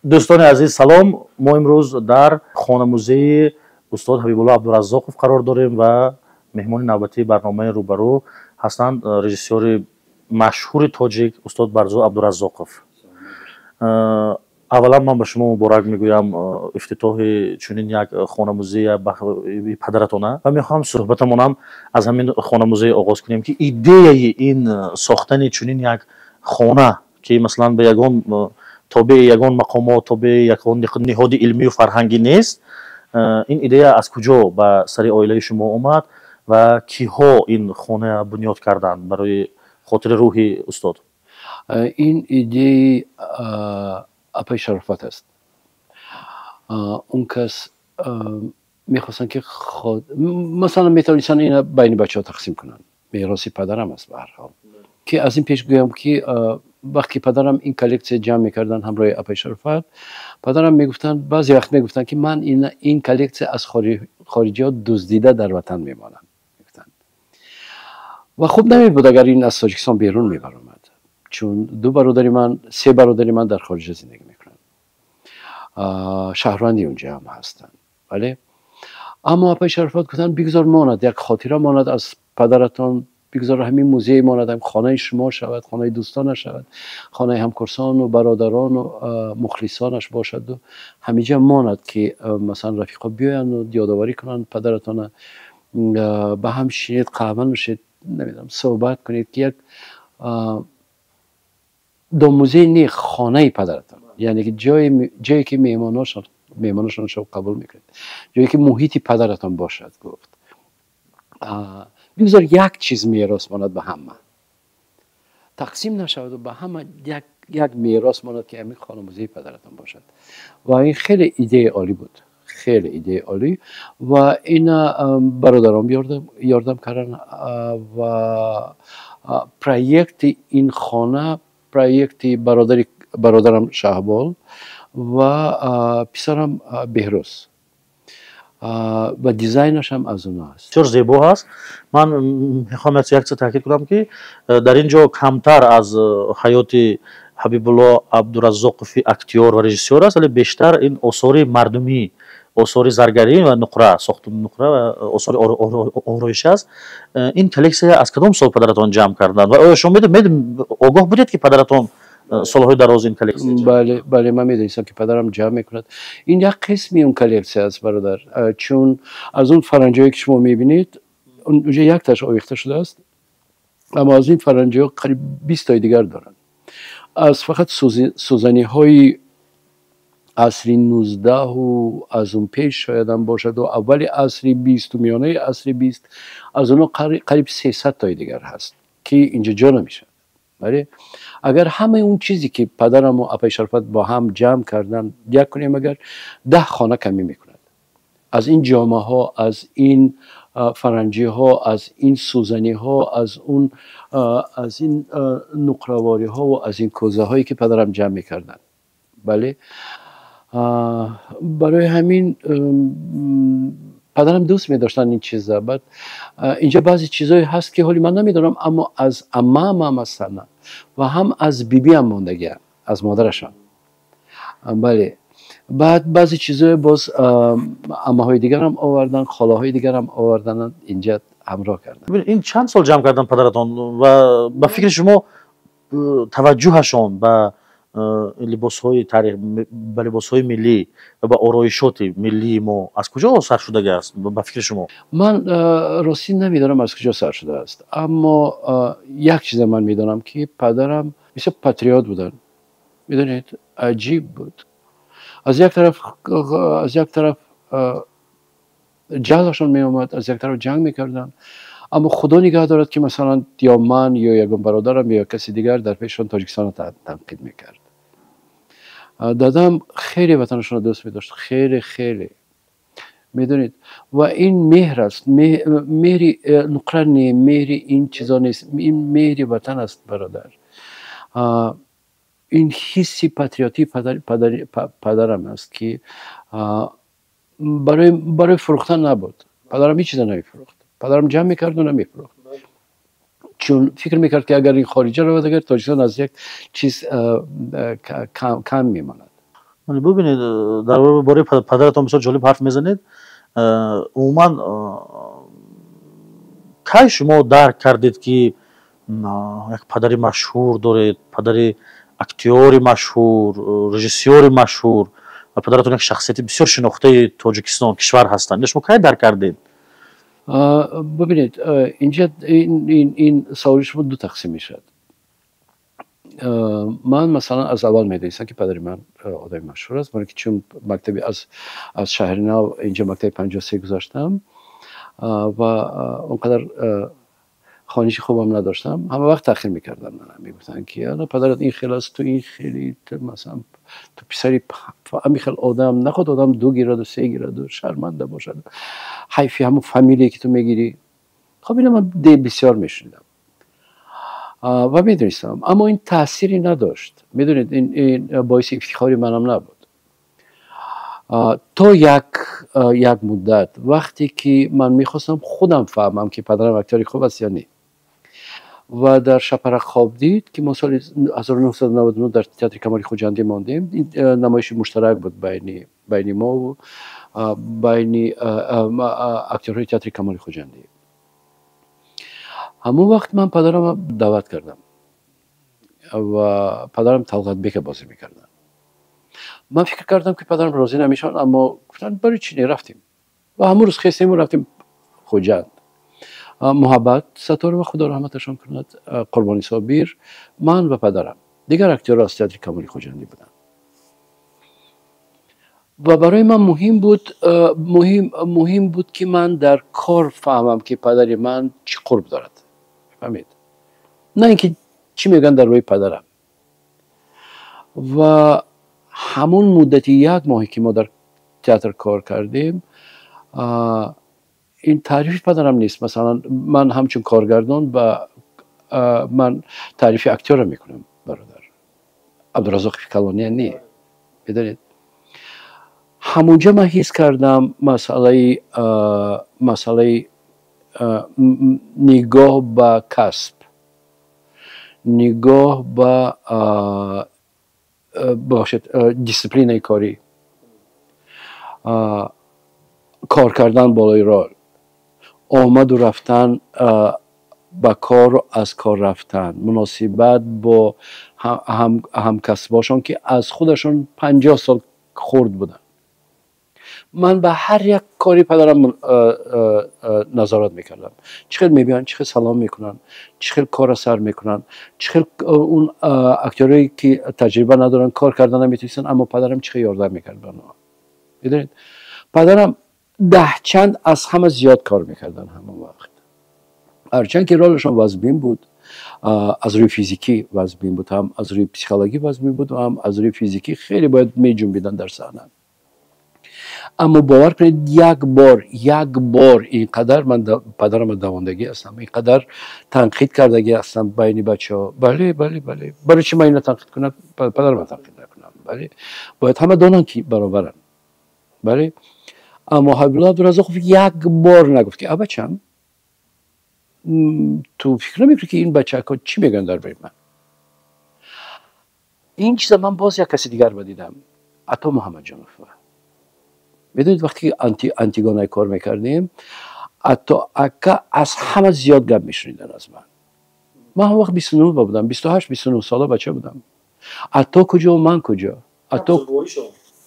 Дӯстони азиз, салом. Мо имрӯз дар хонамузеи устод Ҳабибулло Абдураззоқов қарор дорем ва меҳмони навбатии барномаи «Рӯбарӯ» ҳастанд режиссёри машҳури тоҷик устод Барзу Абдураззоқов. Аввалан, ман ба шумо муборак мегӯям ифтитоҳи чунин як хонамузея падаратона ва мехоҳам суҳбатамонам аз ҳамин хонамузей оғоз кунем, ки идеяи ин сохтани чунин як хона, ки масалан ба ягон тобеи ягон мақомот, тобеи ягон ниҳоди илмию фарҳангӣ нест, ин идея аз куҷо ба сари оилаи шумо омад ва киҳо ин хона бунёд карданд барои хотири рӯҳи устод? Ин идеяи апаи Шарофат аст. Он кас мехостанд, ки масалан метавонистанд ина байни бачаҳо тақсим кунанд, мероси падарам аст ба ҳар ҳол. Ки аз ин пеш гӯям, ки вақте падарам ин коллексия ҷамъ мекарданд ҳамроҳи апаи Шарофат, падарам мегуфтанд, баъзе вақт мегуфтанд, ки ман ин коллексия аз хориҷиҳо дуздида дар ватан мемонам, мегуфтанд. Ва хуб намебуд, агар ин аз Тоҷикистон берун мебаромад, чун ду бародари ман, се бародари ман дар хориҷа зиндагӣ мекунанд, шаҳрванди унҷа ҳам ҳастанд. Бале, аммо апаи Шарофат гуфтанд: «Бигзор монад, як хотира монад аз падаратон, бигзор ҳамин музей монад, хонаи шумо шавад, хонаи дӯстонаш шавад, хонаи ҳамкурсону бародарону мухлисонаш бошаду ҳамиҷа монад, ки масалан рафиқо биёянду ёдоварӣ кунанд падаратона, ба ҳам шинед, қаҳва нӯшед, намедонам, суҳбат кунед, ки як домузей не, хонаи падаратон, яъне ки ҷое ки меҳмоношон шо қабул мекунед, ҷое ки муҳити падаратон бошад», гуфт. «Бигзор як чиз мерос монад, ба ҳама тақсим нашаваду ба ҳама як мерос монад, ки ҳамин хонамузеи падаратон бошад». Ва ин хеле идеяи олӣ буд, хеле идеяи олӣ. Ва ина бародаром ёрдам карданд ва проекти ин хона проекти бародарам Шаҳбол ва писарам Беҳрӯз ва дизайнашам аз оно аст. Бисёр зебо ҳаст. Ман мехоҳам як чиз таъкид кунам, ки дар ин ҷо камтар аз ҳаёти Ҳабибулло Абдураззоқови актёр ва режиссёр аст, вале бештар ин осори мардумӣ, осори заргарӣ ва нуқра, сохту нуқра ва осори ороиш аст. Ин коллексия аз кадом сол падаратон ҷамъ карданд ва оё шумо огоҳ будед, ки падаратон солҳои дароз ин коллексия? Бале, ман медонистам, ки падарам ҷамъ мекунад. Ин як қисми он коллексия аст, бародар, чун аз он фаранҷое, ки шумо мебинед, унҷа якташ овехта шудааст, аммо аз ин фаранҷиҳо қариб 20-тои дигар доранд. Аз фақат сӯзаниҳои асри 19-ҳу аз он пеш шоядам бошаду аввали асри 20-у миёнаи асри 20, аз онҳо қариб 300-тои дигар ҳаст, ки инҷа ҷо намешавад. Бале, агар ҳамаи он чизе, ки падараму апаи Шарофат бо ҳам ҷамъ карданд, як кунем, агар 10 хона камӣ мекунад. Аз ин ҷомаҳо, аз ин фаранҷиҳо, аз ин сӯзаниҳо, аз он, аз ин нуқравориҳо ва аз ин кӯзаҳое, ки падарам ҷамъ мекарданд. Бале, барои ҳамин падарам дӯст медоштанд ин чиза. Баъд инҷа баъзе чизое ҳаст, ки ҳоли ман намедонам, аммо аз аммаам ҳастанд ва ҳам аз бибиам мондагиам, аз модарашон. Бале, баъд баъзе чизое боз аммаҳои дигарам оварданд, холаҳои дигарам оварданд, инҷа ҳамроҳ карданд. Ин чанд сол ҷамъ карданд падаратон ва ба фикри шумо таваҷҷӯҳашон ба либосҳои таърих, ба либосҳои миллӣ ва ба ороишоти миллии мо аз куҷо сар шудагӣ аст, ба фикри шумо? Ман ростӣ намедонам, аз куҷо сар шудааст, аммо як чиза ман медонам, ки падарам бисёр патриот буданд. Медонед, аҷиб буд: аз як тараф ҷаҳлашон меомад, аз як тараф ҷанг мекарданд, аммо Худо нигаҳ дорад, ки масалан ё ман ё ягон бародарам ё каси дигар дар пешшон Тоҷикистонро танқид мекард. Дадам хеле ватанашонро дӯст медошт, хеле, хеле. Медонед, ва ин меҳр аст, меҳри нуқра не, меҳри ин чизо нест, ин меҳри ватан аст, бародар. Ин ҳисси патриотии падарам аст, ки барои фурӯхтан набуд. Падарам ҳеҷ чиза намефурӯхт. Падарам ҷамъ мекарду намефурӯхт, чун фикр мекард, ки агар ин хориҷа равад, агар Тоҷикистон аз як чиз кам мемонад. Бубинед, дар бораи падаратон бисёр ҷолиб ҳарф мезанед. Умуман, кай шумо дарк кардед, ки як падари машҳур доред, падари актёри машҳур, режиссёри машҳур, ва падаратон як шахсияти бисёр шинохтаи Тоҷикистон, кишвар ҳастанд? Шумо кай дарк кардед? Бубинед, инҷа ин саволи шумо ду тақсим мешавад. Ман, масалан, аз аввал медонистам, ки падари ман одами машҳур аст, барои ки чун мактаби аз Шаҳри Нав инҷа мактаби 53 гузаштам ва он қадар хониши хубам надоштам, ҳама вақт таъхир мекарданд мана, мегуфтанд, ки ана падарат ин хел аст, ту ин хели, масалан, ту писари ҳамин хел одам наход, одам ду гираду, се гираду, шарманда бошад, ҳайфи ҳамун фамилие, ки ту мегирӣ. Хоб, ина ман бисёр мешунидам ва медонистам, аммо ин таъсире надошт, медонед, ин боиси ифтихори манам набуд то як муддат, вақте ки ман мехостам худам фаҳмам, ки падарам актёри хуб аст ё не. Ва дар «Шапарак хоб дид», ки мо соли 1999 дар Театри Камоли Хуҷандӣ мондем, намоиши муштарак буд байни мову байни актёрҳои Театри Камоли Хуҷандӣ. Ҳамон вақт ман падарамро даъват кардам ва падарам Талғатбека бозӣ мекарданд. Ман фикр кардам, ки падарам розӣ намешаванд, аммо гуфтанд, барои чӣ не, рафтем. Ва ҳамон рӯз хестему рафтем Хуҷанд. Муҳаббат Сатторова, Худо раҳматашон кунад, Қурбони Собир, ман ва падарам, дигар актёрро аз Театри Камоли Хуҷандӣ буданд. Ва барои ман муҳим буд, ки ман дар кор фаҳмам, ки падари ман чӣ қурб дорад, фаҳмед, на ин ки чӣ мегӯянд дар рӯи падарам. Ва ҳамон муддати як моҳе, ки мо дар театр кор кардем, ин таърифи падарам нест, масалан, ман ҳамчун коргардон ба ман таърифи актёрро мекунам, бародар, Абдуразоқи Калония не, медонед, ҳамонҷа ман ҳис кардам масъалаи нигоҳ ба касб, нигоҳ ба, бошед, дисциплинаи корӣ, кор кардан болои рол, омаду рафтан ба кору аз кор рафтан, муносибат бо ҳамкасбошон, ки аз худашон 50 сол хурд буданд. Ман ба ҳар як кори падарам назорат мекардам: чӣ хел мебиёянд, чӣ хел салом мекунанд, чӣ хел корро сар мекунанд, чӣ хел он актёрое, ки таҷриба надоранд, кор карда наметавонистанд, аммо падарам чӣ хел ёрдам мекард ба онҳо. Медонед, падарам даҳчанд аз ҳама зиёд кор мекарданд ҳамон вақт, ҳарчанд ки ролашон вазбин буд, аз рӯи физикӣ вазбин буд, ҳам аз рӯи психологӣ вазбин буд, ҳам аз рӯи физикӣ хеле бояд меҷунбиданд дар саҳна. Аммо бовар кунед, як бор, як бор ин қадар ман падарамро давондагӣ ҳастам, ин қадар танқид кардагӣ ҳастам байни бачаҳо. Бале, барои чӣ ман ина танқид кунам, падарамро танқид накунам? Бале, бояд ҳама донанд, ки баробаранд, бале. Аммо Ҳабибулло Абдуразоқов як бор нагуфт, ки абачам, ту фикр намекунӣ, ки ин бачаҳо чӣ мегӯянд дар бораи ман? Ин чиза ман боз як каси дигар ба дидам, Ато Муҳаммадҷонов. Медонед, вақте ки «Антигонай» кор мекардем, Ато ака аз ҳама зиёд гап мешунидан аз ман. Ман ҳамон вақт 29 будам, 28, 29 сола бача будам. Ато куҷо, ман куҷо? Ато,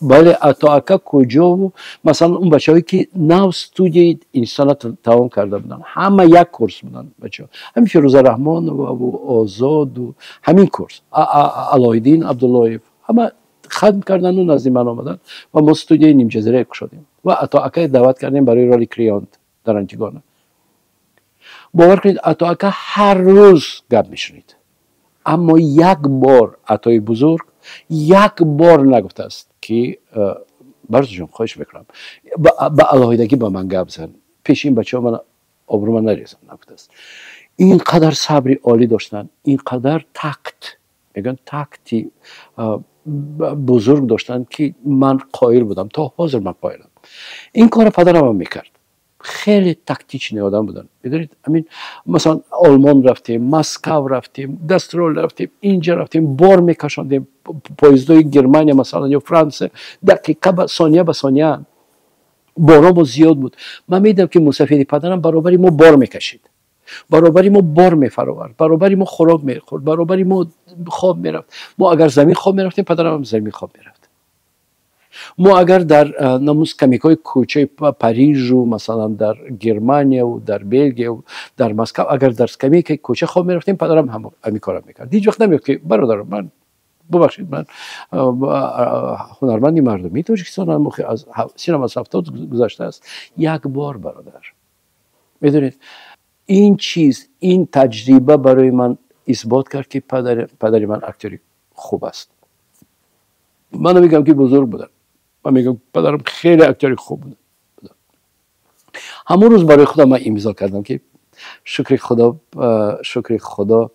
бале, Ато ака куҷову масалан, он бачаҳое, ки нав студияи инсона тамом карда буданд, ҳама як курс буданд бачаҳо, ҳамин Фирӯза Раҳмоноваву Озоду, ҳамин курс, Алоиддин Абдуллоев, ҳама хатм карданду назди ман омаданд ва мо студияи Нимҷазира кушодем ва Ато акай даъват кардем барои роли Креонт дар «Антигона». Бовар кунед, Ато ака ҳар рӯз гап мешунид, аммо як бор Атои бузург як бор нагуфтааст, ки Барзуҷон, хоҳиш мекунам, ба алоҳидагӣ ба ман гап зан, пеши ин бачаҳо ман обрӯ ман нарезам, нагуфтааст. Ин қадар сабри олӣ доштанд, ин қадар такт, мегӯянд, такти бузург доштанд, ки ман қоил будам, то ҳозир ман қоилам. Ин корро падарамам мекард. Хеле тактичный одам буданд, медонед. Ҳамин, масалан, Олмон рафтем, Москав рафтем, гастрол рафтем, инҷа рафтем, бор мекашондем, поездои Германия, масалан, ё Франсия, дақиқа ба сония ба сония боромо зиёд буд. Ман медидам, ки мусафири падарам баробари мо бор мекашид, баробари мо бор мефаровард, баробари мо хӯрок мехӯрд, баробари мо хоб мерафт. Мо агар замин хоб мерафтем, падарам замин хоб мерафт. Мо агар дар намуз скамейкаҳои кӯчаи Парижу, масалан, дар Германияву дар Белгияву дар Москав, агар дар скамейкаи кӯча хоб мерафтем, падарам ҳамин кора мекард. Ҳеҷ вақт намегуфт, ки бародар, ман бубахшед, ман ҳунарманди мардумии Тоҷикистонам, синам аз 70 гузаштааст. Як бор, бародар, медонед, ин чиз, ин таҷриба барои ман исбот кард, ки падари ман актёри хуб аст. Ман намегӯям, ки бузург будам, ман мегӯям, падарам хеле актёри хуб буд. Ҳамон рӯз барои худам ман имзо кардам, ки шукри Худо, шукри Худо,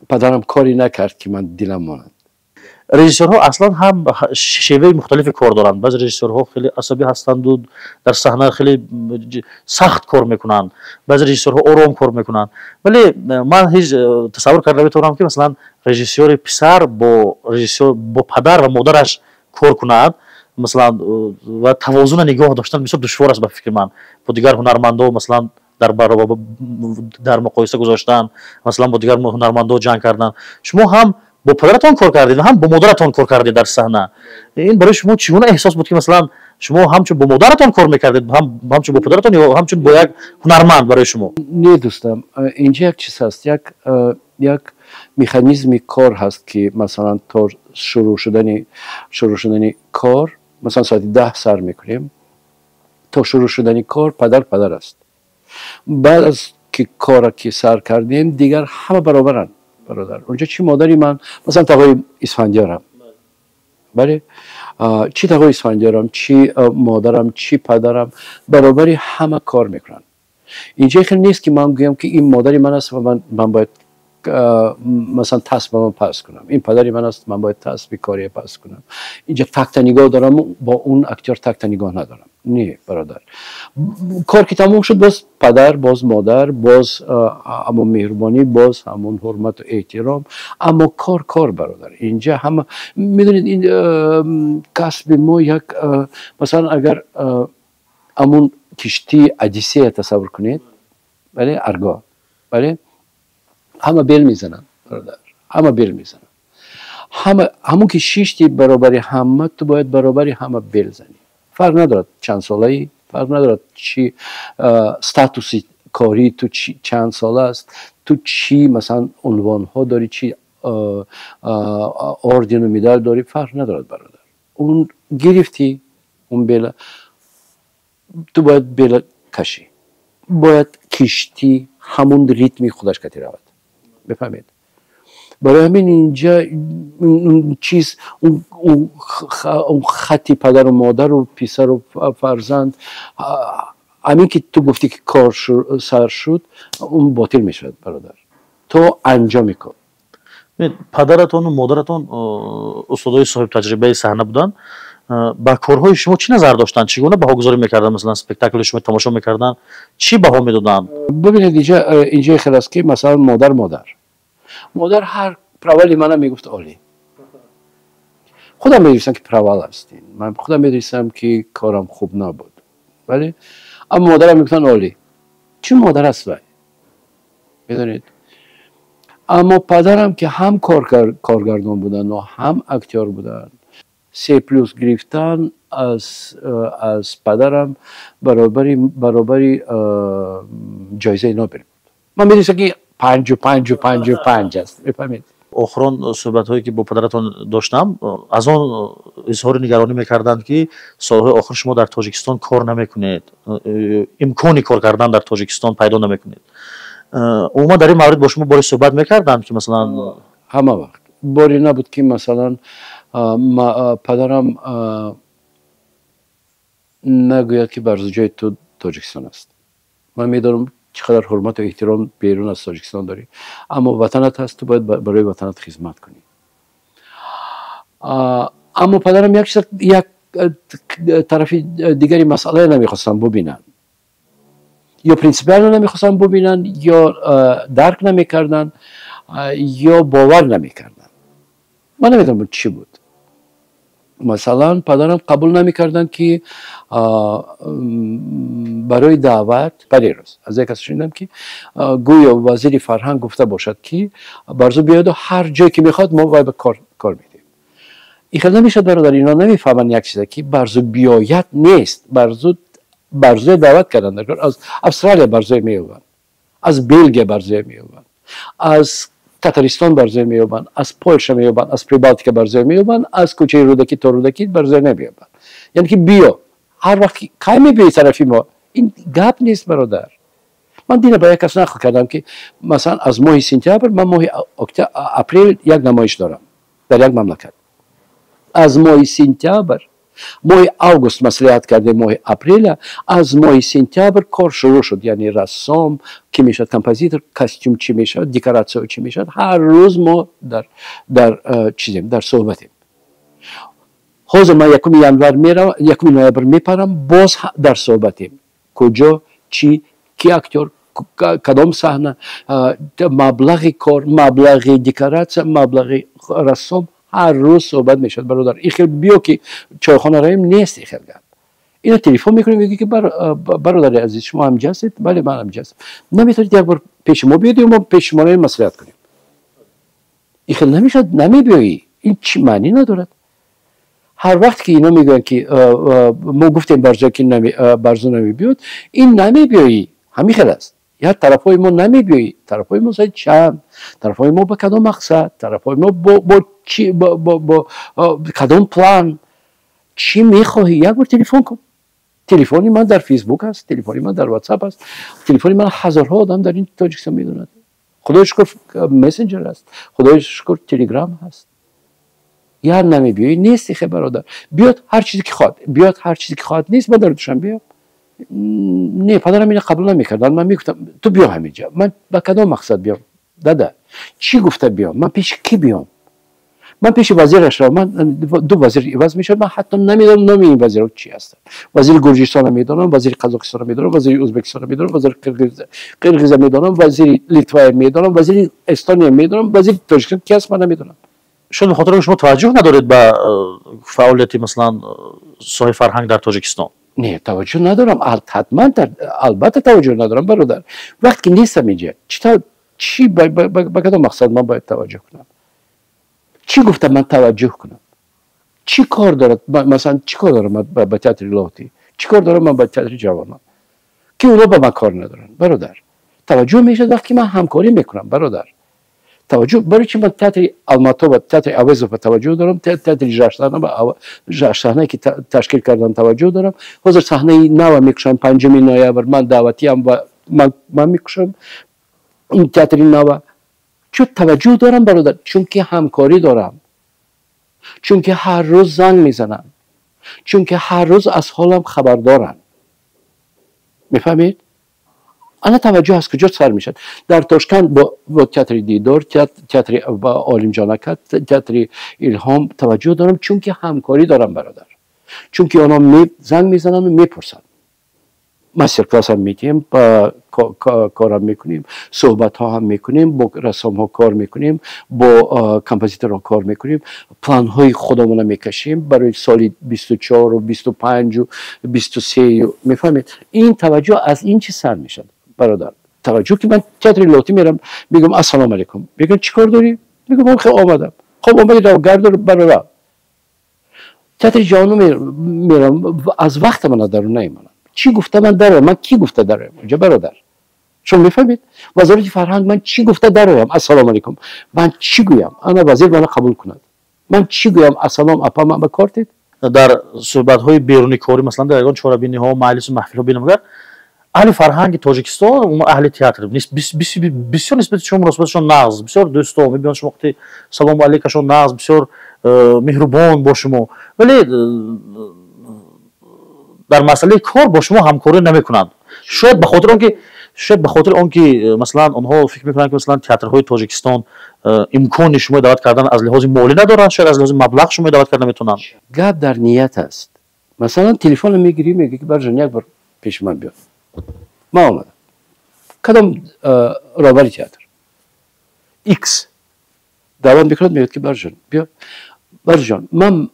падарам коре накард, ки ман дилам монад. Режиссёрҳо аслан ҳам шеваи мухталифи кор доранд. Баъзе режиссёрҳо хеле асабӣ ҳастанду дар саҳна хеле сахт кор мекунанд, баъзе режиссёрҳо ором кор мекунанд, вале ман ҳеҷ тасаввур карда наметавонам, ки, масалан, режиссёри писар бо режиссёр, бо падар ва модараш кор кунад, масалан, ва тавозуна нигоҳ доштан бисёр душвор аст, ба фикри ман. Бо дигар ҳунармандо, масалан, дар муқоиса гузоштан, масалан, бо дигар ҳунармандо ҷанг кардан. Шумо ҳам бо падаратон кор кардед ва ҳам бо модаратон кор кардед дар саҳна. Ин барои шумо чӣ гуна эҳсос буд, ки, масалан, шумо ҳамчун бо модаратон кор мекардед, ҳамчун бо падаратон ё ҳамчун бо як ҳунарманд барои шумо? Не, дӯстам, инҷа як чиз ҳаст, як механизми кор ҳаст, ки, масалан, то шурӯъ шудани кор, масалан, соати 10 сар мекунем, то шурӯъ шудани кор падар падар аст. Баъд аз ки кора ки сар кардем, дигар ҳама баробаранд, бародар. Онҷо чӣ модари ман, масалан, тағои Исфандиёрам, бале, чӣ тағои Исфандиёрам, чӣ модарам, чӣ падарам, баробари ҳама кор мекунанд. Инҷа хеле нест, ки ман гӯям, ки ин модари ман аст ва ман бояд, масалан, тасбама пас кунам, ин падари ман аст, ман бояд тасби кория пас кунам, инҷа такта нигоҳ дорам, бо он актёр такта нигоҳ надорам. Не, бародар, кор ки тамом шуд, боз падар, боз модар, боз ҳамон меҳрубонӣ, боз ҳамон ҳурмату эҳтиром. Аммо кор кор, бародар. Инҷа ҳама медонед, ин касби мо як, масалан, агар ҳамон киштии Одиссея тасаввур кунед, бале, Арго, бале, ҳама бел мезананд, бародар, ҳама бел мезананд. Ҳама ҳамон ки шишти баробари ҳама, ту бояд баробари ҳама бел занӣ. Фарқ надорад чанд солаӣ, фарқ надорад чи статуси кории ту чанд сола аст, ту чӣ, масалан, унвонҳо дорӣ, чӣ ордену медал дорӣ, фарқ надорад, бародар. Он гирифтӣ он бела, ту бояд бела кашӣ, бояд киштӣ ҳамун ритми худаш кати равад, мефаҳмед? Барои ҳамин инҷа чиз, он хатти падару модару писару фарзанд, ҳамин ки ту гуфтӣ, ки кор сар шуд, он ботил мешавад, бародар, то анҷоми кор. Падаратону модаратон устодои соҳибтаҷрибаи саҳна буданд. Ба корҳои шумо чӣ назар доштанд, чӣ гуна баҳогузорӣ мекарданд? Масалан, спектакли шумо тамошо мекарданд, чӣ баҳо медоданд? Бибинед, инҷа хел аст, ки, масалан, модар ҳар провали мана мегуфт: олӣ. Худам медонистам, ки провал аст, ман худам медонистам, ки корам хуб набуд, бале, аммо модарам мегуфтанд: олӣ. Чун модар аст вай, медонед. Аммо падарам, ки ҳам коргардон буданд ва ҳам актёр буданд, се плюс гирифтан аз падарам баробари ҷоизаи Нобел буд. Ман медонистам, ки панҷу панҷу панҷу панҷ аст, мефаҳмед? Охирон суҳбатҳое, ки бо падаратон доштам, аз он изҳори нигаронӣ мекарданд, ки солҳои охир шумо дар Тоҷикистон кор намекунед, имкони кор кардан дар Тоҷикистон пайдо намекунед. Умуман, дар ин маврид бо шумо боре суҳбат мекарданд, ки, масалан? Ҳама вақт. Боре набуд, ки, масалан, падарам нагӯяд, ки барзуҷои ту Тоҷикистон аст. Ман медонам, чӣ қадар ҳурмату эҳтиром берун аз Тоҷикистон дорӣ, аммо ватанат ҳаст, ту бояд барои ватанат хизмат кунӣ. Аммо падарам як чиз як Тарафи дигари масъалае намехостанд бубинанд, ё принсипиально намехостанд бубинанд, ё дарк намекарданд, ё бовар намекарданд. Ман намедонам, чӣ буд. Масалан, падарам қабул намекарданд, ки барои даъват. Парирӯз аз як кас шунидам, ки гӯё вазири фарҳанг гуфта бошад, ки Барзу биёяду ҳар ҷое ки мехоҳад, мо вай ба кор медиҳем. Ин хел намешавад, бародар. Ино намефаҳманд як чиза, ки Барзу биёяд нест. Барзу, Барзуя даъват карданд. Аз Австралия Барзуя меёбанд, аз Белгия Барзуя меёбанд, аз Татаристон Барзуя меёбанд, аз Полша меёбанд, аз Прибалтика Барзуя меёбанд, аз кӯчаи Рӯдакӣ то Рӯдакӣ Барзуя намеёбанд. Яъне ки биё ҳар вақт, кай мебиёи тарафи мо, ин гап нест, бародар. Ман дина ба як кас нақл кардам, ки масалан, аз моҳи сентябр ман моҳи апрел як намоиш дорам дар як мамлакат. Аз моҳи сентябр, моҳи август маслиҳат кардем, моҳи апреля. Аз моҳи сентябр кор шурӯъ шуд, яъне рассом ки мешавад, композитор, костюм чӣ мешавад, декоратсия чӣ мешавад. Ҳар рӯз мо дар чизем, дар суҳбатем. Ҳозир ман 1 январ меравам, 1 ноябр мепарам, боз дар суҳбатем: куҷо, чӣ, ки актёр, кадом саҳна, маблағи кор, маблағи декоратсия, маблағи рассом. Ҳар рӯз суҳбат мешавад, бародар. Ин хел биё, ки чойхона равем, нест ин хел гап. Ина телефон мекунем, мегӯ, ки бародари азиз, шумо ҳамҷа ҳастед? Бале, ман ҳамҷа ҳастам. Наметавонед як бор пеши мо биёед, мо пеши шумо равем, маслиҳат кунем? Ин хел намешавад. Намебиёӣ, ин чӣ маънӣ надорад. Ҳар вақт ки ино мегӯянд, ки мо гуфтем Барзо, ки Барзо намебиёд, ин намебиёӣ ҳамин хел аст. Я тарафҳои мо намебиёӣ, тарафҳои мо саи чанд, тарафҳои мо ба кадом мақсад, тарафҳои мо бо чи, бо кадом план, чӣ мехоҳӣ? Як бор телефон кун. Телефони ман дар Фейсбук аст, телефони ман дар Ватсап аст, телефони ман ҳазорҳо одам дар ин Тоҷикистон медонад. Худои шукр, мессенҷер аст, худои шукр, Телеграм ҳаст. Я намебиёӣ нести хе, бародар. Биёд ҳар чизе ки хоҳад, биёд ҳар чизе ки хоҳад нест. Ман дар Душанбеам. Не, падарам ина қабул намекарданд. Ман мегуфтам: ту биё ҳаминҷа. Ман ба кадом мақсад биём, дада? Чӣ гуфта биём? Ман пеши кӣ биём? Ман пеши вазираш равам, ман ду вазир иваз мешавад, ман ҳатто намедонам, номи ин вазирҳо чӣ ҳастанд. Вазири Гурҷистона медонам, вазири Қазоқистона медонам, вазири Ӯзбекистона медонам, вазири Қирғиза медонам, вазири Литвая медонам, вазири Эстония медонам, вазири Тоҷикистон ки аст, ман намедонам. Шояд ба хотири шумо таваҷҷӯҳ надоред ба фаъолияти, масалан, соҳаи фарҳанг дар Тоҷикистон. Не, таваҷҷӯҳ надорам, ҳатман, албатта, таваҷҷӯҳ надорам, бародар. Вақте ки нестам инҷа, чӣ, ба кадом мақсад ман бояд таваҷҷӯҳ кунам? Чӣ гуфтам ман таваҷҷӯҳ кунам? Чӣ кор дорад, масалан, чӣ кор дорам ман ба театри Лоҳутӣ, чӣ кор дорам ман ба театри ҷавонон, ки онҳо ба ман кор надоранд, бародар? Таваҷҷӯҳ мешавад вақте ки ман ҳамкорӣ мекунам, бародар. Таваҷҷӯҳ барои чи? Ман театри Алмато ва театри Авезов ба таваҷҷӯҳ дорам, театри Жаштаҳна, ки ташкил кардам, таваҷҷӯҳ дорам. Ҳозир саҳнаи нава мекушам, 5 ноябр ман даъватиам ва ман мекушам ин театри нава. Чун таваҷҷӯҳ дорам, бародар, чунки ҳамкорӣ дорам, чунки ҳар рӯз занг мезанам, чунки ҳар рӯз аз ҳолам хабардоранд. Мефаҳмед, ана таваҷҷӯҳ аз куҷо сар мешавад? Дар Тошканд бо театри Дидор, театри Олимҷон ака, театри Илҳом таваҷҷӯҳ дорам, чунки ҳамкорӣ дорам, бародар, чунки онҳо занг мезананду мепурсанд. Мастер-класс ҳам медиҳем, корам мекунем, суҳбатҳо ҳам мекунем, бо рассомҳо кор мекунем, бо композиторҳо кор мекунем, планҳои худамона мекашем барои соли 24-у 25-у 23-ю. Мефаҳмед, ин таваҷҷӯҳ аз ин чиз сар мешавад, бародар. Таваҷҷӯҳ, ки ман театри Лоҳутӣ мерам, мегӯям: «Ассалому алайкум». Мегӯям: «Чӣ кор дорӣ?» Мегӯям: «Хел омадам». «Хоб, омадӣ, рав, гардор, барора». Театри ҷавонон мерам, аз вақта мана дарун наимонам. Чӣ гуфта ман дароям? Ман кӣ гуфта дароям онҷа, бародар? Шумо мефаҳмед, Вазорати фарҳанг ман чӣ гуфта дароям? «Ассалому алайкум», ман чӣ гӯям? Ана вазир мана қабул кунад, ман чӣ гӯям? «Ассалом, апа, ман ба кор дид». Дар суҳбатҳои берунӣ корӣ, масалан, дар ягон чорабиниҳо, маҷлису маҳфилҳо бинам, агар аҳли фарҳанги Тоҷикистон, аҳли театр бисёр нисбати шумо муносибатшон нағз, бисёр дӯсто мебинанд шумо, вақти салому алейкашон нағз, бисёр меҳрубон бо шумо, вале дар масъалаи кор бо шумо ҳамкорӣ намекунанд. Шояд ба хотири он ки масалан, онҳо фикр мекунанд, ки масалан, театрҳои Тоҷикистон имкони шумо даъват кардан аз лиҳози молӣ надоранд, шояд аз лиҳози маблағ шумо даъват карда наметавонанд. Гап дар ният аст. Масалан, телефонро мегирӣ, мегӯӣ, ки Барҷон, як бор пеши ман биё. Ман омадам. Кадом роҳбари театр X даъват мекунад, мегӯяд, ки Барҷон, биё. Барҷон, ман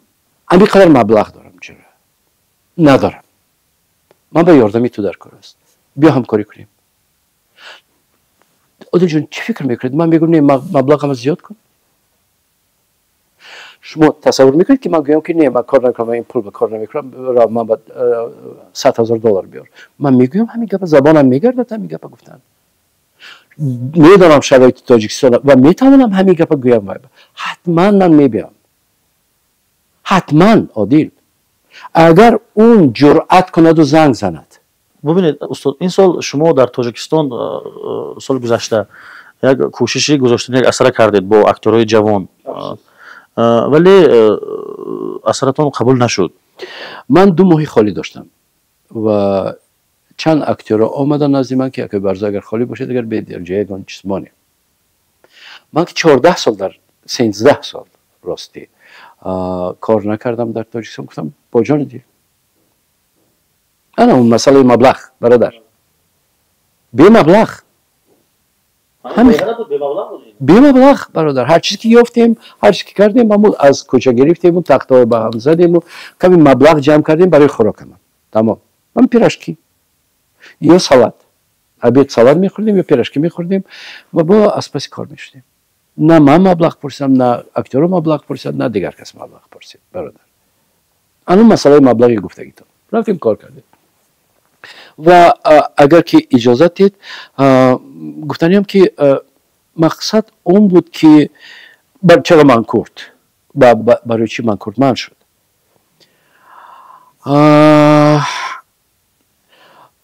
ҳамин қадар маблағ дорам, чаро надорам, ман ба ёрдами ту дар кор аст, биё, ҳамкорӣ кунем. Одилҷон, чӣ фикр мекунед? Ман мегӯям, не, маблағама зиёд кун. Шумо тасаввур мекунед, ки ман гӯям, ки не, ман кор накунам, ин пул ба кор намекунам, ман ба 100 000 доллар биёр? Ман мегӯям ҳамин гапа, забонам мегардад ҳамин гапа гуфтан. Медонам шароити Тоҷикистон ва метавонам ҳамин гапа гӯям. Ҳатман ман мебиям, ҳатман. Одил, агар он ҷуръат кунаду занг занад. Бубинед, устод, ин сол шумо дар Тоҷикистон, соли гузашта, як кӯшиши гузоштани як асара кардед бо акторҳои ҷавон, вале асаратон қабул нашуд. Ман 2 моҳи холӣ доштам ва чанд актёрро омаданд назди ман, ки акои Барзо, агар холӣ бошед, агар ҷо ягон чиз монем. Ман ки 14 сол, дар 13 сол, ростӣ, кор накардам дар Тоҷикистон, гуфтам, бо ҷони дил. Ана он масъалаи маблағ, бародар, бемаблағ, бемаблағ, бародар. Ҳар чиз ки ёфтем, ҳар чиз ки кардем, ҳамун аз кӯча гирифтему тахтаҳо ба ҳам задему ками маблағ ҷамъ кардем барои хӯрокама, тамом. Ман пирожки ё салат, обед салат мехӯрдем ё пирожки мехӯрдем ва бо аз паси кор мешудем. На ман маблағ пурсидам, на актёро маблағ пурсид, на дигар кас маблағ пурсид, бародар. Ана масъалаи маблағи гуфтагитон, рафтем, кор кардем. Ва агар ки иҷозат дид, гуфтаниям, ки мақсад он буд, ки чаро манкурт, барои чӣ манкурт ман шуд.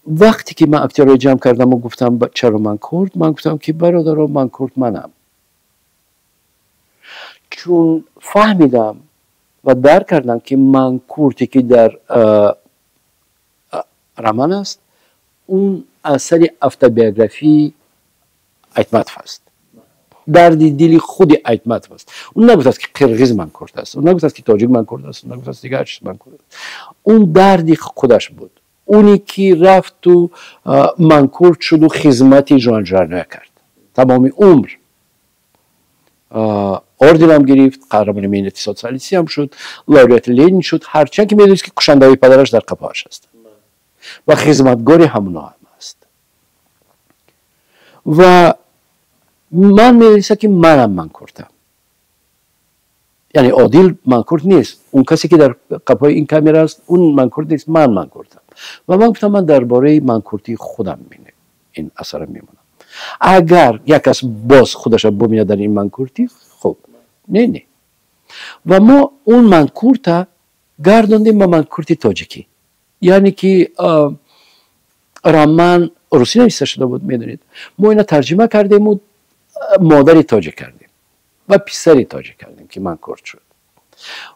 Вақте ки ман актёрро ҷамъ кардаму гуфтам, чаро манкурт, ман гуфтам, ки бародаро, манкурт манам, чун фаҳмидам ва дарк кардам, ки манкурте ки дар роман аст, он асари автобиографии Айтматов аст, дарди дили худи Айтматов аст. Он нагуфтааст, ки қирғиз манкурт аст, он нагуфтааст, ки тоҷик манкурт аст, он нагуфтааст, дигар чиз манкурт аст. Он дарди худаш буд, уне ки рафту манкурт шуду хизмати Жан Жанэ кард тамоми умр, орденам гирифт, қаҳрамони меҳнати социалистиам шуд, лауреати Ленин шуд, ҳарчанд ки медонист, ки кушандаҳои падараш дар қафоаш ҳастанд ва хизматгори ҳамоно ҳам аст. Ва ман медонистам, ки манам манкуртам, яъне Одил манкурт нест, он касе ки дар қафои ин камера аст, он манкурт нест, ман манкуртам. Ва ман гуфтам, ман дар бораи манкуртии худам ин асара мемонам. Агар як кас боз худаша бубинад дар ин манкуртӣ, хуб, не, не. Ва мо он манкурта гардондем ба манкурти тоҷикӣ, яъне ки роман русӣ нависта шуда буд, медонед, мо ина тарҷима кардему модари тоҷик кардем ва писари тоҷик кардем, ки манкурт шуд,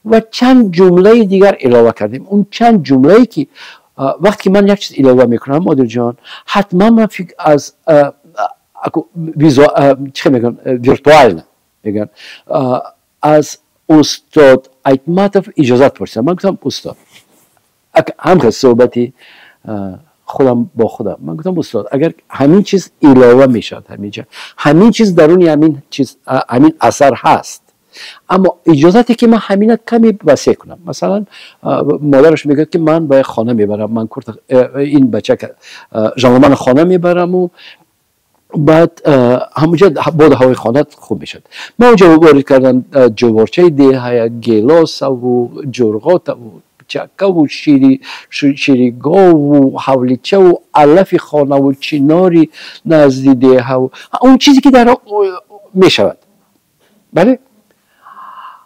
ва чанд ҷумлаи дигар илова кардем. Он чанд ҷумлае ки вақте ки ман як чиз илова мекунам, Одилҷон, ҳатман ман аз чӣ мегӯян, виртуально мегӯян, аз устод Айтматов иҷозат пурсидам. Ман гуфтам, устод, ҳамхел суҳбати худам бо худам, ман гуфтам, устод, агар ҳамин чиз илова мешавад, ҳаминҷа ҳамин чиз даруни ҳамин чиз, ҳамин асар ҳаст, аммо иҷозате ки ман ҳамина каме васеъ кунам. Масалан, модараш мегӯяд, ки ман ба хона мебарам ман ин бача Жанломана хона мебараму баъд ҳамонҷа боду ҳавои хона хуб мешавад. Ман онҷа ворид кардам ҷуворчаи деҳая, гелосаву ҷурғотаву чакаву шири гову ҳавличаву алафи хонаву чинори назди деҳаву он чизе ки дар мешавад. Бале,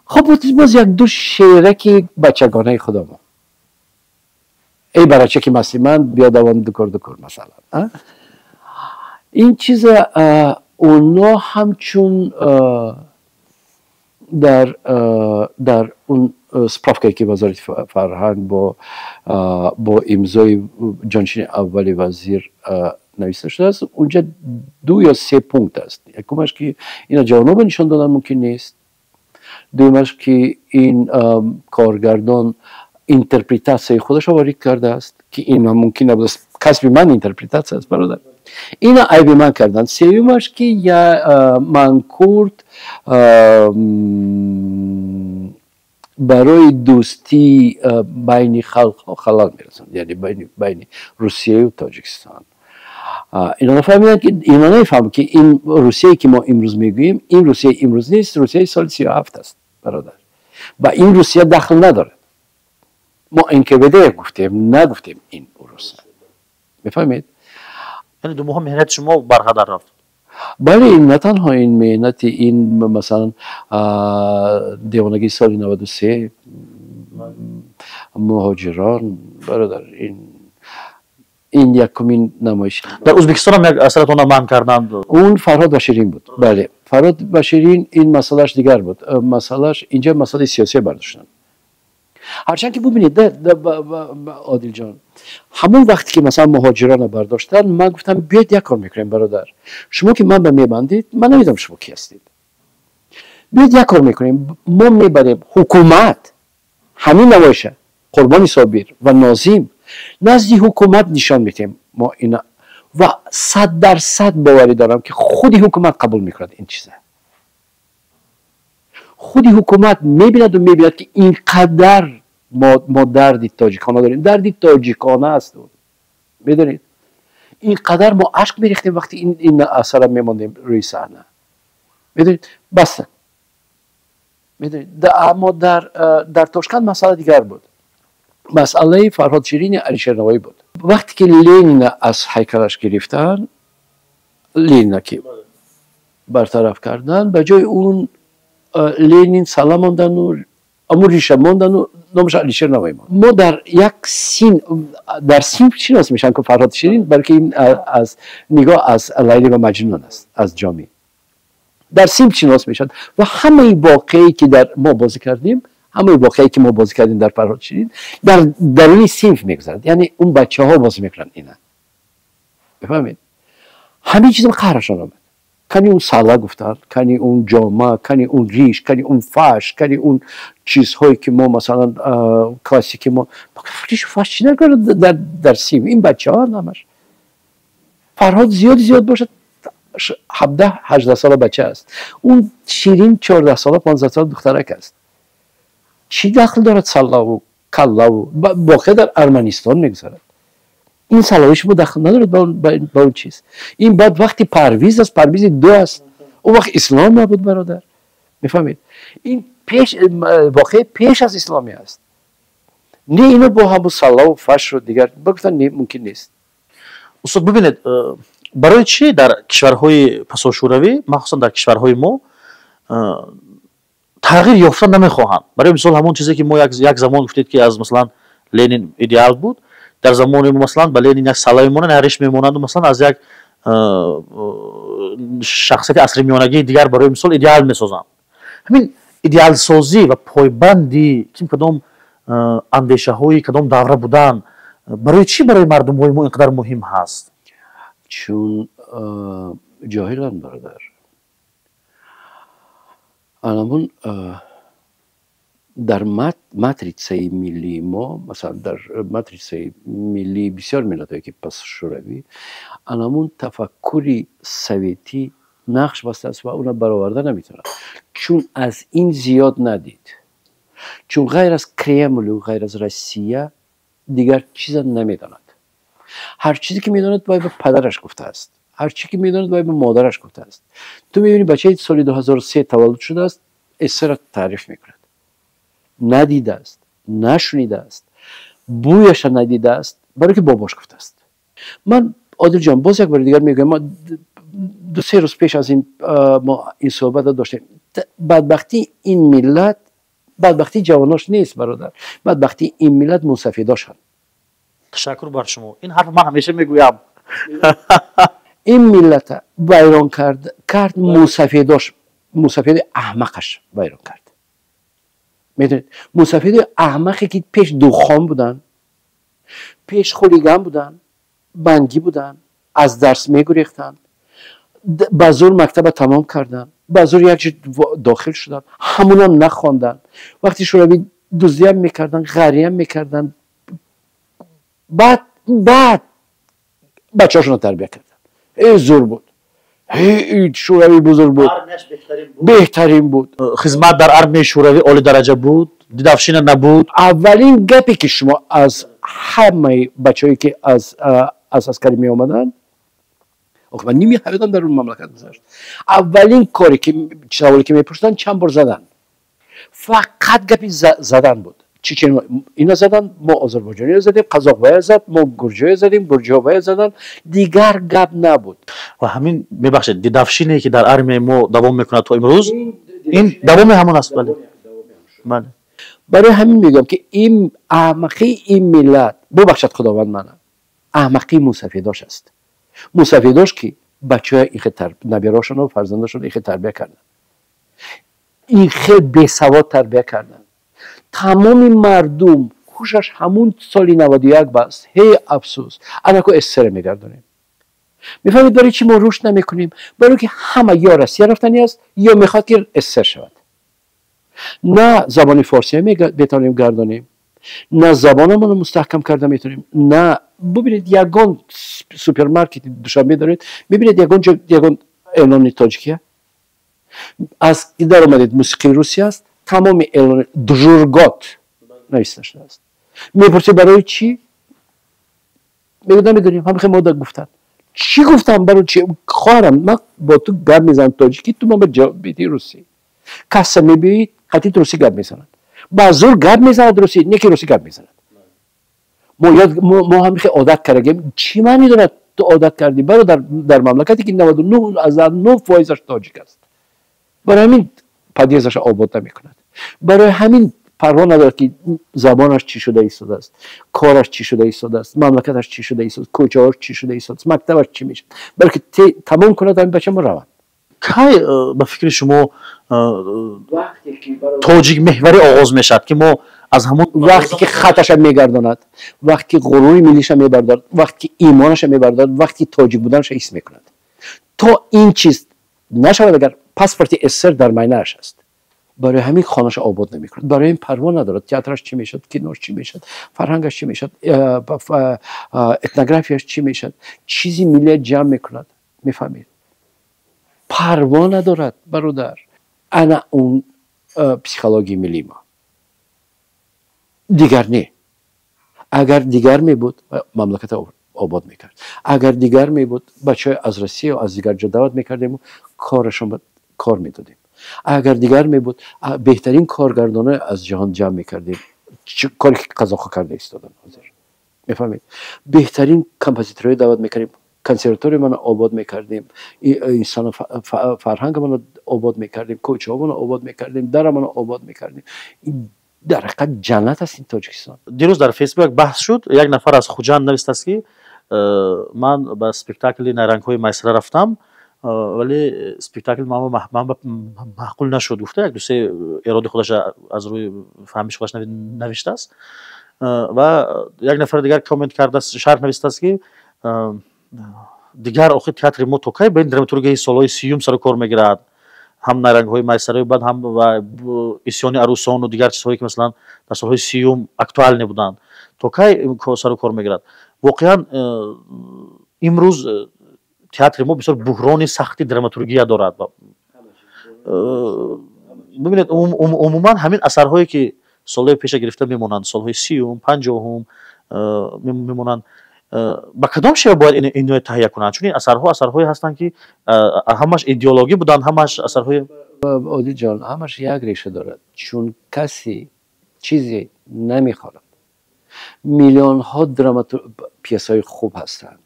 хоб, боз як ду шеъраки бачагонаи худомо: эй барача ки масти ман, биё давон дукур дукур, масалан. Ин чиза оно ҳамчун дар он справка е ки Вазорати фарҳанг бо имзои ҷонишини аввали вазир нависта шудааст, унҷа ду ё се пункт аст. Якумаш, ки ина ҷавоноба нишон додан мумкин нест. Дуюмаш, ки ин коргардон Интерпретатсияи худашро ворид кардааст, ки ин мумкин набудааст. Касби ман интерпретатсия аст, бародар. Ина айби ман карданд. Сеюмаш, ки я манкурт барои дӯстии байни халқҳо халал мерасонад, яъне байни Русияю Тоҷикистон. Ино нафаҳмиданд, ки ино намефаҳманд, ки ин Русияе, ки мо имрӯз мегӯем, ин Русияи имрӯз нест, Русияи соли 37 аст, бародар. Ба ин Русия дахл надорад. Мо НКВД гуфтем, нагуфтем ин Русия. Мефаҳмед? Яъне 2 моҳ меҳнати шумо барҳадар рафт. Бале, на танҳо ин меҳнати ин, масалан, девонагии соли 93, муҳоҷирон, бародар, ин якумин намоиш. Дар Ӯзбекистонам як асаратонро манъ карданд. Он Фарҳод ва Ширин буд. Бале, Фарҳод ва Ширин, ин масъалааш дигар буд. Масъалааш инҷа масъалаи сиёсия бардоштанд. Ҳарчанд ки бубинед, Одилҷон, ҳамон вақте ки, масалан, муҳоҷиронро бардоштанд, ман гуфтам: биёед, як кор мекунем, бародар. Шумо ки ман ба мебандед, ман намедонам шумо ки ҳастед. Биёед, як кор мекунем: мо мебарем ҳукумат ҳамин намоиша, Қурбони Собир ва Нозим, назди ҳукумат нишон медиҳем мо ина ва 100% боварӣ дорам, ки худи ҳукумат қабул мекунад ин чиза. Худи ҳукумат мебинаду мебинад, ки ин қадар мо дарди тоҷикона дорем, дарди тоҷикона аст. Медонед, ин қадар мо ашк мерехтем, вақти ин асара мемондем рӯи саҳна. Медонед, баста, медонед. Аммо дар Тошканд масъала дигар буд. Масъалаи Фарҳод Ширини Алишер Навоӣ буд. Вақте ки Ленина аз ҳайкалаш гирифтанд, Ленина ки бартараф карданд, ба ҷои он Ленин сала мондану аму риша мондану номаш Алишер Навоӣ монд. Мо дар як син дар синф шинос мешаванд, ки Фарҳод Ширин, балки ин аз нигоҳ аз Лайли ва Маҷнун аст, аз Ҷомӣ. Дар синф шинос мешаванд ва ҳамаи воқеае, ки дар мо бозӣ кардем, ҳамаи воқеае, ки мо бозӣ кардем дар Фарҳод Ширин, дар даруни синф мегузарад. Яъне он бачаҳо бозӣ мекунанд ина. Мефаҳмед, ҳамин чизо қаҳрашон омад. Кани он сала гуфтанд, кани он ҷома, кани он риш, кани он фаш, кани он чизҳое, ки мо, масалан, классики мо, ришу фаш чӣ накард дар синф? Ин бачаҳо ҳамаш, Фарҳод зиёд зиёд бошад 17-18 сола бача аст, он Ширин 14 сола, 15 сола духтарак аст. Чӣ дахл дорад саллаву каллаву? Воқеа дар Арманистон мегузарад. Ин саллаи шумо дахл надорад ба он чиз. Ин баъд вақти Парвиз аст, Парвизи ду аст. Он вақт ислом набуд, бародар. Мефаҳмед, ин пеш воқеа пеш аз исломӣ аст. Не, ино бо ҳамун саллаву фашру дигар гуфтан не, мумкин нест. Устод, бибинед, барои чӣ дар кишварҳои пасошӯравӣ, махсусан дар кишварҳои мо, тағйир ёфта намехоҳанд? Барои мисол, ҳамон чизе, ки мо як замон гуфтед, ки аз, масалан, Ленин идеал буд, дар замони мо, масалан, ба Ленин як сала мемонанд, як риш мемонанду, масалан, аз як шахсияти асри миёнагии дигар, барои мисол, идеал месозанд. Ҳамин идеалсозӣ ва пойбанди ким кадом андешаҳои кадом давра будан барои чӣ барои мардумҳои мо ин қадар муҳим ҳаст? Чун ҷоҳиланд, бародар. Анамун дар матритсаи миллии мо, масалан, дар матритсаи миллии бисёр миллатҳое, ки пасшӯравӣ, анамун тафаккури советӣ нақш бастааст ва онро бароварда наметавонад, чун аз ин зиёд надид, чун ғайр аз Кремлю, ғайр аз Россия дигар чиза намедонад. Ҳар чизе, ки медонад, бояд ба падараш гуфтааст, ҳар чизе, ки медонад, бояд ба модараш гуфтааст. Ту мебинӣ, бачаи соли 2003 таваллуд шудааст, СССР таъриф мекунад. Надидааст, нашунидааст, бӯяша надидааст, барое ки бобош гуфтааст. Ман, Одилҷон, боз як бори дигар мегӯям, ма 2-3 рӯз пеш аз ин мо ин суҳбатро доштем. Бадбахтии ин миллат бадбахтии ҷавонош нест, бародар. Бадбахтии ин миллат мусафидошанд. Ташаккур бар шумо, ин ҳарф ман ҳамеша мегӯям. Ин миллата вайрон кард мусафидош, мусафиди аҳмақаш вайрон кард. Медонед, мусафиди аҳмақе, ки пеш духон буданд, пеш хулиган буданд, бангӣ буданд, аз дарс мегурехтанд, ба зур мактаба тамом карданд, ба зур як ҷо дохил шуданд, ҳамунам нахонданд. Вақте шӯравӣ Дуздиам мекарданд, ғариам мекарданд. Баъд бачаҳошонро тарбия карданд. Э, зур буд, Шӯравӣ бузург буд, беҳтарин буд. Хизмат дар армияи Шӯравӣ олӣ дараҷа буд, дедовщина набуд. Аввалин гапе, ки шумо аз ҳамаи бачаҳое, ки аз аскарӣ меомаданд, ман ними ҳаётам дар он мамлакат гузашт, аввалин коре ки, саволе ки мепурсиданд: чанд бор задан? Фақат гапи задан буд. Чечен ина задан, мо озарбойҷониро задем, қазоқ вая зад, мо гурҷиё задем, гурҷиҳо вая задан, дигар гап набуд. Ва ҳамин, мебахшед, дедовщина е ки дар армияи мо давом мекунад то имрӯз, ин давоми ҳамон аст, бале, бале. Барои ҳамин мегӯям, ки ин аҳмақии ин миллат, бубахшад Худованд мана, аҳмақии мусафедош аст. Мусафедош, ки бачаҳоя ихе, набирошону фарзандошон ихе тарбия карданд, ин хел бесавод тарбия карданд. Тамоми мардум ҳушаш ҳамун соли 91 баст. Ҳей, афсӯс, анако СССР мегардонем. Мефаҳмед, барои чӣ мо рушд намекунем? Барои ки ҳама ё Россия рафтанӣ аст, ё мехоҳад, ки СССР шавад. На забони форсия метавонем гардонем, на забонамонро мустаҳкам карда метавонем, на бубинед, ягон супермаркети Душанбе доред, мебинед, ягон ҷо ягон эълони тоҷикия аз даромадед, мусиқии русия аст, тамоми эълон Дужургот нависта шудааст. Мепурсед, барои чӣ? Мегӯ, намедонем, ҳамихе мода гуфтанд. Чӣ гуфтам? Барои чи, хоҳарам? Ман бо ту гап мезанам тоҷикӣ, ту ман ба ҷавоб медиҳӣ русӣ. Касса мебиёӣ, қатъи русӣ гап мезанад, ба зур гап мезанад русӣ, не ки русӣ гап мезанад. Мо ҳамихе одат кардагем. Чӣ маъни дорад, ту одат кардӣ, бародар, дар мамлакате, ки 99,9 фоизаш тоҷик аст? Барои ҳамин подъездаша обод намекунад, барои ҳамин парво надорад, ки забонаш чӣ шуда истодааст, кораш чӣ шуда истодааст, мамлакаташ чӣ шуда истодааст, кӯчаҳош чӣ шуда истодааст, мактабаш чӣ мешавад, балки тамом кунад, ҳамин бача мо раванд. Кай ба фикри шумо тоҷикмеҳварӣ оғоз мешавад, ки мо аз ҳамон Вақте ки хаташа мегардонад, вақте ки ғурури миллиша мебардорад, вақте ки имонаша мебардорад, вақте ки тоҷик буданаша ҳис мекунад. То ин чиз нашавад, агар паспорти СССР дар майнааш аст, барои ҳамин хонаша обод намекунад, барои ин парво надорад, театраш чӣ мешавад, кинош чӣ мешавад, фарҳангаш чӣ мешавад, этнографияш чӣ мешавад, чизи миллия ҷамъ мекунад, мефаҳмед, парво надорад, бародар. Ана он психологияи миллии мо дигар не. Агар дигар мебуд, мамлаката обод мекард. Агар дигар мебуд, бачаҳои аз Россия, аз дигар ҷо даъват мекардему, корашон кор медодем. Агар дигар мебуд, беҳтарин коргардонои аз ҷаҳон ҷамъ мекардем, коре ки қазоқҳо карда истоданд ҳозир, мефаҳмед, беҳтарин композиторҳои даъват мекардем, консерваториямона обод мекардем, инсону фарҳангамона обод мекардем, кӯчаҳомона обод мекардем, дарамона обод мекардем. Дар ҳақиқат ҷаннат аст ин Тоҷикистон. Дирӯз дар Фейсбук як баҳс шуд. Як нафар аз Хуҷанд навистааст, ки ман ба спектакли «Найрангҳои Майсара» рафтам, вале спектакл ман маъқул нашуд, гуфта, як дусе эроди худаша аз рӯи фаҳмиши худаш навиштааст. Ва як нафари дигар коммент кардааст, шарҳ навистааст, ки дигар охир театри мо то кай ба ин драматургияи солҳои 30-юм сару кор мегирад? Ҳам «Найрангҳои Майсараи», баъд ҳам ва «Исёни арӯсону» дигар чизҳое, ки масалан дар солҳои 30-юм актуальный буданд, то кай сару кор мегирад? Воқеан имрӯз театри мо бисёр буҳрони сахти драматургия дорад. Бибинед, умуман ҳамин асарҳое, ки солҳои пеша гирифта мемонанд, солҳои 30-юм, 50-ум мемонанд, ба кадом шева бояд иноя таҳия кунанд? Чун ин асарҳо асарҳое ҳастанд, ки ҳамаш идеологӣ буданд, ҳамаш асарҳои Одилҷон, ҳамаш як реша дорад, чун касе чизе намехоҳад. Миллионҳо пьесаҳои хуб ҳастанд,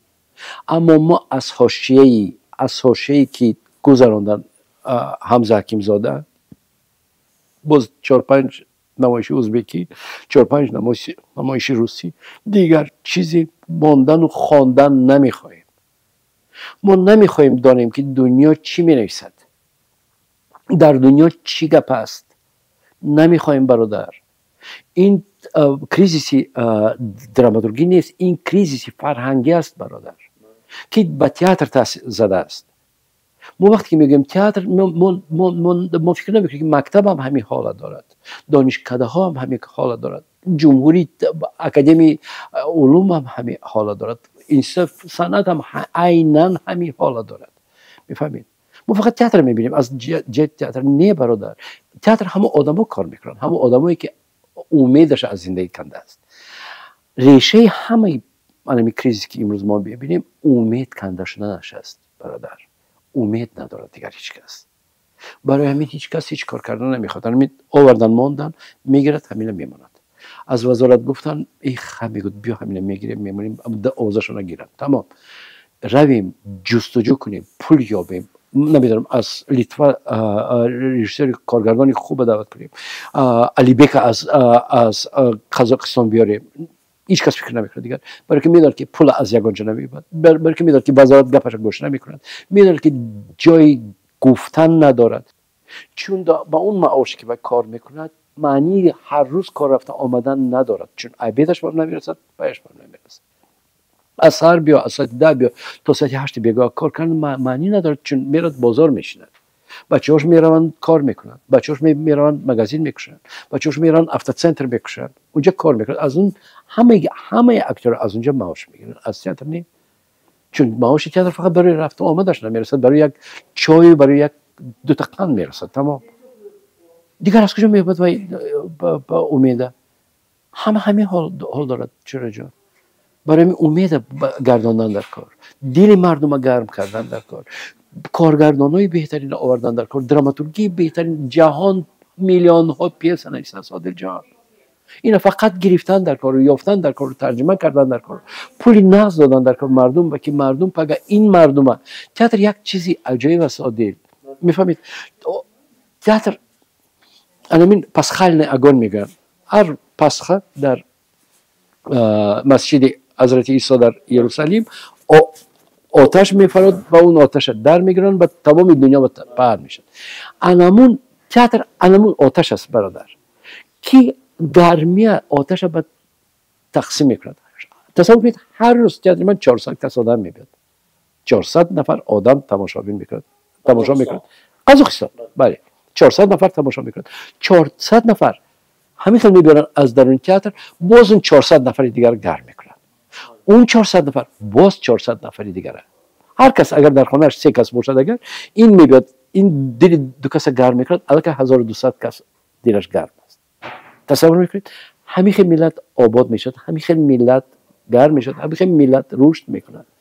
аммо мо аз ҳошияе ки гузаронданд Ҳамза Ҳакимзода, боз чор-панҷ намоиши узбекӣ, чор-панҷ намоиши русӣ, дигар чизе мондану хондан намехоҳем. Мо намехоҳем донем, ки дунё чӣ менависад, дар дунё чӣ гап аст. Намехоҳем, бародар. Ин кризиси драматургӣ нест, ин кризиси фарҳангӣ аст, бародар, ки ба театр таъсир задааст. Мо вақте ки мегӯем театр, мо фикр намекунем, ки мактаб ҳам ҳамин ҳолат дорад, донишкадаҳо ҳам ҳамин ҳолат дорад, ҷумҳурии академияи улум ҳам ҳамин ҳолат дорад, институт санъат ҳам айнан ҳамин ҳолат дорад. Мефаҳмед, мо фақат театр мебинем аз ҷиҳати театр. Не, бародар, театр ҳамон одамо кор мекунанд, ҳамон одамое ки умедаш аз зиндагӣ кандааст. Решаи ҳамаи анами кризис, ки имрӯз мо мебинем, умед канда шуданаш аст, бародар. Умед надорад дигар ҳеҷ кас, барои ҳамин ҳеҷ кас ҳеҷ кор кардан намехоҳад. Ҳамин овардан, мондан мегирад, ҳамина мемонад. Аз вазорат гуфтан, ха, мегӯд, биё, ҳамина мегирем, мемонем, овозашона гиранд, тамом. Равем, ҷустуҷӯ кунем, пул ёбем, намедонам, аз Литва режиссери, коргардони хуба даъват кунем, Алибека аз Қазоқистон биёрем. Ҳеҷ кас фикр намекунад дигар, барое ки медонад, ки пула аз ягон ҷо намеёбад, барое ки медонад, ки вазорат гапаша гӯш намекунад, медонад, ки ҷои гуфтан надорад, чун ба он маоше ки кор мекунад, маънии ҳар рӯз кор рафта омадан надорад, чун обедаш бам намерасад, баяш бам намерасад. Аз саҳар биё, аз соати 10 биё, то соати 8 бегоҳ кор кардан маънӣ надорад, чун мерад, бозор мешинад, бачаҳош мераванд, кор мекунанд, бачаҳош мераванд, магазин мекушанд, бачаҳош мераванд, автоцентр мекушанд, унҷа кор мекунанд. Аз он ҳамаи актёр аз унҷа маош мегиранд, аз театр не, чун маоши театр фақат барои рафту омадаш намерасад, барои як чою барои як дута қанд мерасад, тамом. Дигар аз куҷо меёбад вай ба умеда? Ҳама ҳамин ҳол дорад, чураҷон. Барои ҳамин умеда гардондан дар кор, дили мардума гарм кардан дар кор, коргардонҳои беҳтарин овардан дар кор, драматургии беҳтарин. Ҷаҳон миллионҳо пьеса нависад, Содирҷон, ина фақат гирифтан дар кору ёфтан дар кору тарҷима кардан дар кор, пули нағз додан дар кор мардум ба ки мардум пага ин мардума. Театр як чизи аҷоиб аст, Одил, мефаҳмед, театр анамин пасхальный огонь мегӯянд. Ҳар Пасха дар масҷиди Ҳазрати Исо дар Иерусалим оташ мефарод ва он оташа дар мегиранд ва тамоми дунё паҳн мешавад. Анамун театр анамун оташ аст, бародар, ки гармия оташа ба тақсим мекунад. Тасаввур кунед, ҳар рӯз театри ман 400 кас одам мебиёд, 400 нафар одам тамошобин мекунад, тамошо мекунад. Қазоқистон, бале, 400 нафар тамошо мекунад. 400 нафар ҳамин хел мебиёранд аз даруни театр, боз он 400 нафари дигар гарм мекунад, он 400 нафар боз 400 нафари дигара. Ҳар кас агар дар хонааш се кас бошад, агар ин мебиёд, ин дили ду каса гарм мекунад, аллакай 1200 кас дилаш гарм аст. Тасаввур мекунед, ҳамин хел миллат обод мешавад, ҳамин хел миллат гарм мешавад, ҳамин хел миллат рушд мекунад.